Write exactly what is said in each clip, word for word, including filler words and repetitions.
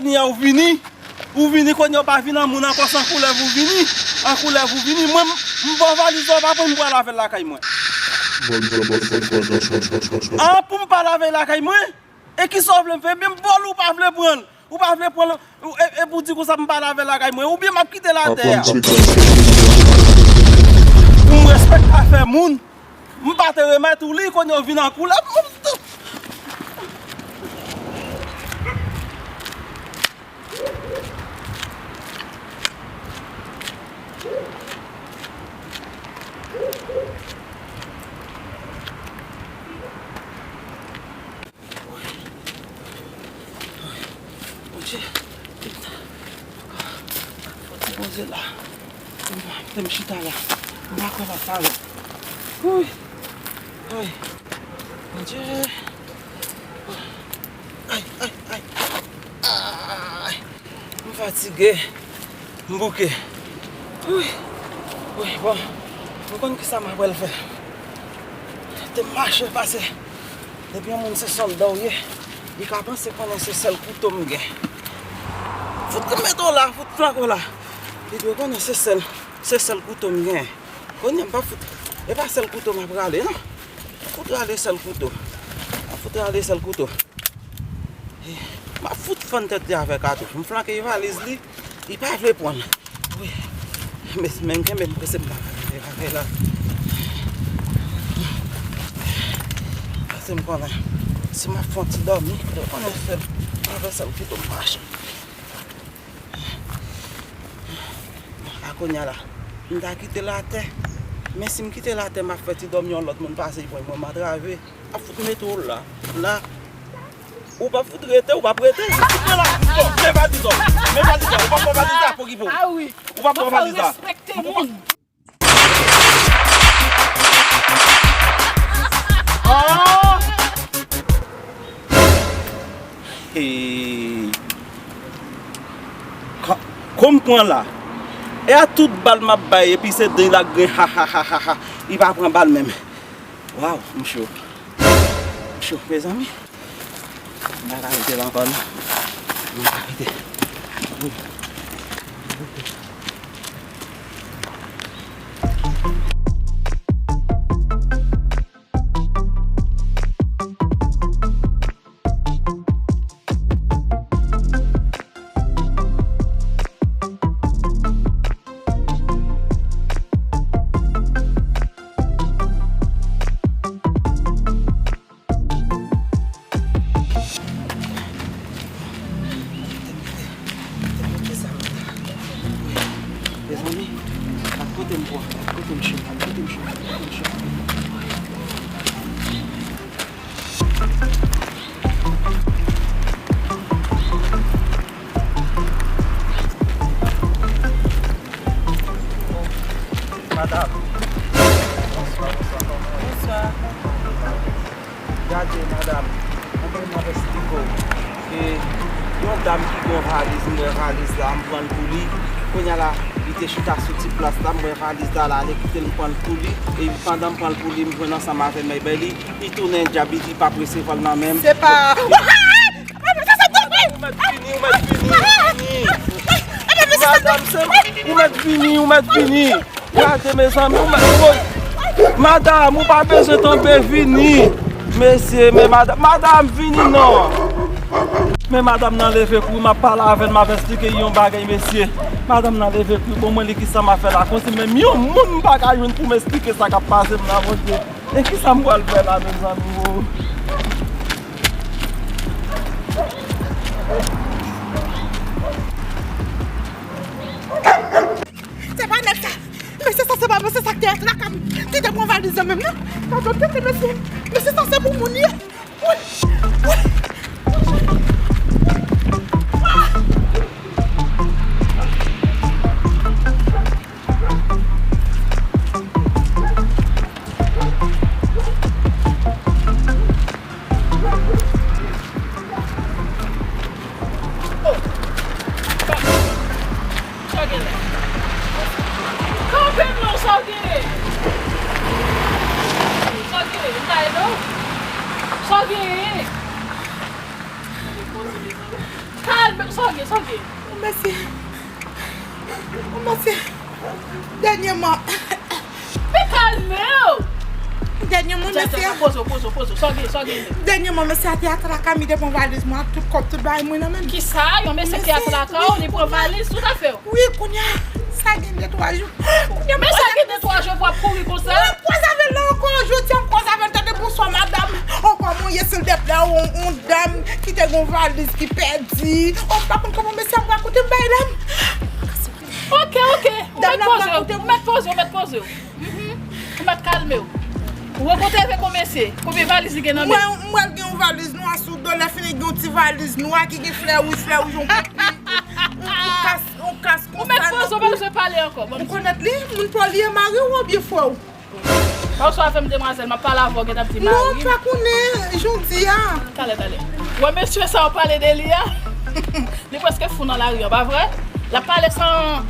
Kounye a ou vini, ou vini, kounye a ou pa vin an moun ankò, se an koulèv ou vini, an koulèv ou vini. Mwen, m, m ba w valiz la, ou pa pran, m pral avè l lakay mwen. An, pou m pral avè l lakay mwen? E kisa w vle m fè? Ebyen, m ba w li, ou pa vle pran l. Ou pa vle pran l, ou, e, e pou di konsa m pral avè l lakay mwen, oubyen m ap kite l atè a. Pou m respekte afè moun, m pa te remèt ou li, kounye a w vin an koulèv. Bondye, fò ti Bondye la. Mwen, m chita la. M pa kwè lòt la, non. Woy. Woy. Bondye. Ay, ay, ay. Ay. M fatige. M bouke. Woy. Woy, bon. M konn kisa m ap pral fè. Te m mache pase. Depi yon moun se sòlda w ye, li ka panse konnen se sèl kouto m gen. Fout mete w la, fout flanke w la. Li dwe konnen se sèl, se sèl kouto m gen. Kounye a m pa fout, e pa sèl kouto m ap rale, non. Fout rale sèl kouto. M ap fout rale sèl kouto. M ap fout fann tèt li avèk katouch. M flanke valiz li, li pa vle pran l. Wi. Men, men kenbe m prese m pa rive avè la. Paske m konnen, si m ap fè yon ti dòmi, m konnen sèl avè sèl kouto m mache. A kounye a la, m ta kite l atè. Men si m kite l atè, m ap fè ti dòmi yon lòt moun pase, li pran mwen m antrave. A fout mete w la. La. Ou p ap fout rete, ou p ap rete. Ou fout la. Bon, men valiz ou. Men valiz ou. Ou p ap pran valiz la, pokipo. Ah wi. Ou p ap pran valiz la. Respekte moun. Ah! Hey. Ka-, kòm pran la. E a tout bal m ap bay, epi se den l ak grenn, ha, ha, ha, ha, ha. Li pa pran bal menm. Waw, m cho. M cho, mezanmi. M pa ka rete la ankò, non. M pa ka rete. Mezanmi, gad kote m pran, gad kote m cho, gad kote m cho, gad kote m cho. Madam. Bonswa, bonswa, kòman w ye? Bonswa. Gade, madam, konprann m ap esplike w. E, yon dam ki gen yon valiz, m wè valiz la, m pran l pou li. Kounye a la, li te chita sou ti plas la, m wè valiz la, l ale kite l, m pran l pou li. E pandan m pran l pou li, m jwenn ansanm avè Maybelly, li tounen dyab, li di l p ap resevwa l nan men m. Se pa... Ou mèt vini, ou mèt vini, ou mèt vini. Madam, se, ou mèt vini, ou mèt vini. Gade, mezanmi, ou mèt, woy. Madam, ou pa bezwen tonbe, vini. Mesye, men madam, madam, vini non. Men madanm nan leve kouri, m ap pale avè l, m ap esplike l yon bagay, mesye. Madanm nan leve kouri, bon, mwen, li kisa m ap fè la, konsi menm yon moun m pa ka jwenn pou m esplike sa k ap pase m la, Bondye. E kisa m pral fè la, mezanmi, o? Se pa nèg sa. Mesye sa se pa mesye sa ki te lakay m, ki te pran valiz la menm, non? Gade, tande mesye. Mesye sa se pou moun ye. Wi. Wi. Ah! Sa w gen la? Kanpe non, sa w gen? Sa w gen? M ta ede w? Sa w gen? Kalme, Sa w gen, sa w gen? Mèsi. Mèsi. Dènyèman. Men kalme w! Dènyèman, mèsi. Poze w, poze w, poze w. Sa w gen, sa w gen? Dènyèman, mesye a te atraka m, li te pran valiz mwen ak tout kòb, tout bagay mwen nan men m. Kisa? Yon mesye ki atraka w, li pran valiz, tout afè w? Wi, kounye a, sa gen de twa jou. Kounye a, men sa gen de twa jou, w ap kouri konsa? Mwen koze avè l la ankò, jodi a m koze avè l, tande, bonswa madanm. O, kòman w ye, silvouplè, yon, yon dam ki te gen yon valiz ki pèdi. O, m pa konn kòman mesye a pral koute m bay la. Ok, ok, ou mèt poze w, ou mèt poze w, ou mèt poze w. Mhm. Ou mèt kalme w. Ou rankontre avèk yon mesye, konbyen valiz li gen nan men? Mwen, mwen gen yon valiz nwa sou do, lè fini gen yon ti valiz nwa ki gen flè wouj, flè wouj, yon kòk, yon, yon kas, yon kas konsa. Ou mèt poze w, pa bezwen pale ankò. Bon, m konèt li, moun pa w li ye, mari w oubyen frè w? Pa w sou afè m demwazèl, m ap pale avè w, gen t ap di mari m. Non, pa konnen, jan w di a. Talè, talè. Wè mesye sa w pale de li a? Li prèske fou nan lari an, pa vre? L ap pale san,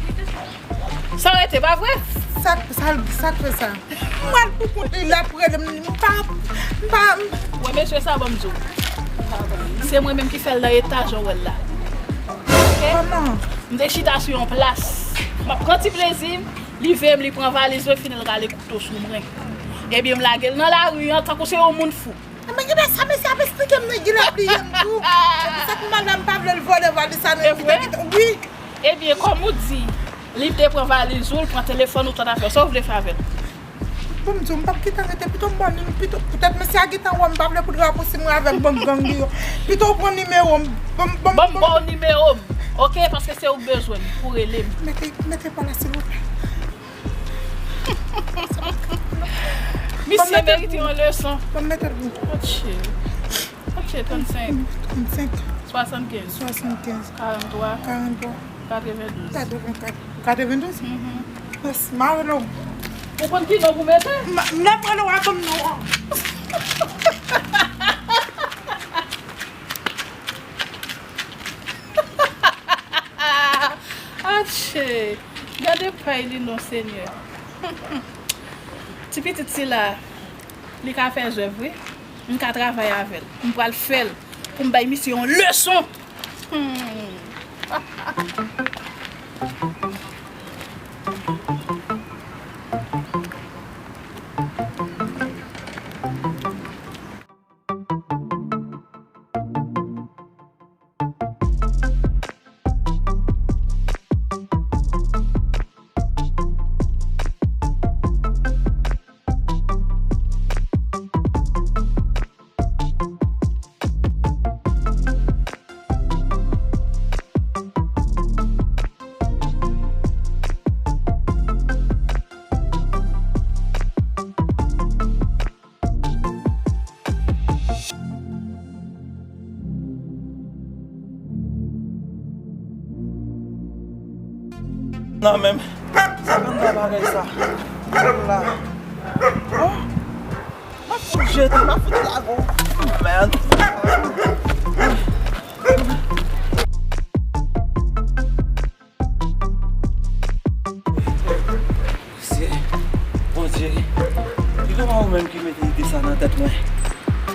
san rete, pa vre? Sa, sa, sa k fè sa? M al pou kont li, l ap rele m, m pa, m pa. Wè mesye sa, ban m di w. Se mwen menm ki fè l nan eta jan w wè l la. Ok? Kòman? M te chita sou yon plas. M ap pran ti plezi m, li veye m, li pran valiz mwen, fini l rale kouto sou mwen. Ebyen, m lage l nan lari an tankou se yon moun fou. Ebyen, sa mesye ap esplike m nan, gen lè ap bliye m tou. Se pou sa ke madanm pa vle l vòlè valiz sa nan. Wi. Ebyen, kòm ou di, li te pran valiz ou, l pran telefòn ou, tout afè, sa w vle fè avè l? Bon, m di w, m p ap gentan rete, pito m ba w nim-, pito, poutèt mesye a gentan wè m, m pa vle pou l rapwoche mwen avèk bann gang li yo. Pito w pran nimewo m, ban m, ban m, ban m ba w nimewo m, ok? Paske se ou k bezwen m pou rele m. Mete, mete pa la, silvouplè. Misye merite yon leson. Ban m mete l pou. Ok. Ok, trannsenk. Trannsenk. Swasannkenz. Swasannkenz. Karantwa. Karantwa. Katrevendouz. Katrevenkat. Katrevendouz? Mhm. Yes, m a rele w. Ou konn ki non pou mete? M, lè m rele w a ban m non an. Atchè! Gade pay li non, Senyè. Ti pitit sila, li ka fè zèv, wi. M ka travay avè l. M pral fè l pou m bay misye yon leson. Hmm. Nan menm. Sa konn nan bagay sa. Ala. Oh. M ap fout jete, m ap fout lage w. Mèd. Mesye, Bondye, ki kòman ou menm ki mete ide sa nan tèt mwen?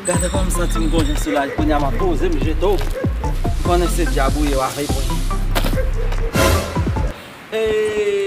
Gade kòman m santi m gon jan sou laj, kounye a m ap poze m jete w. M konnen se dyab ou ye w avèk mwen. Hey!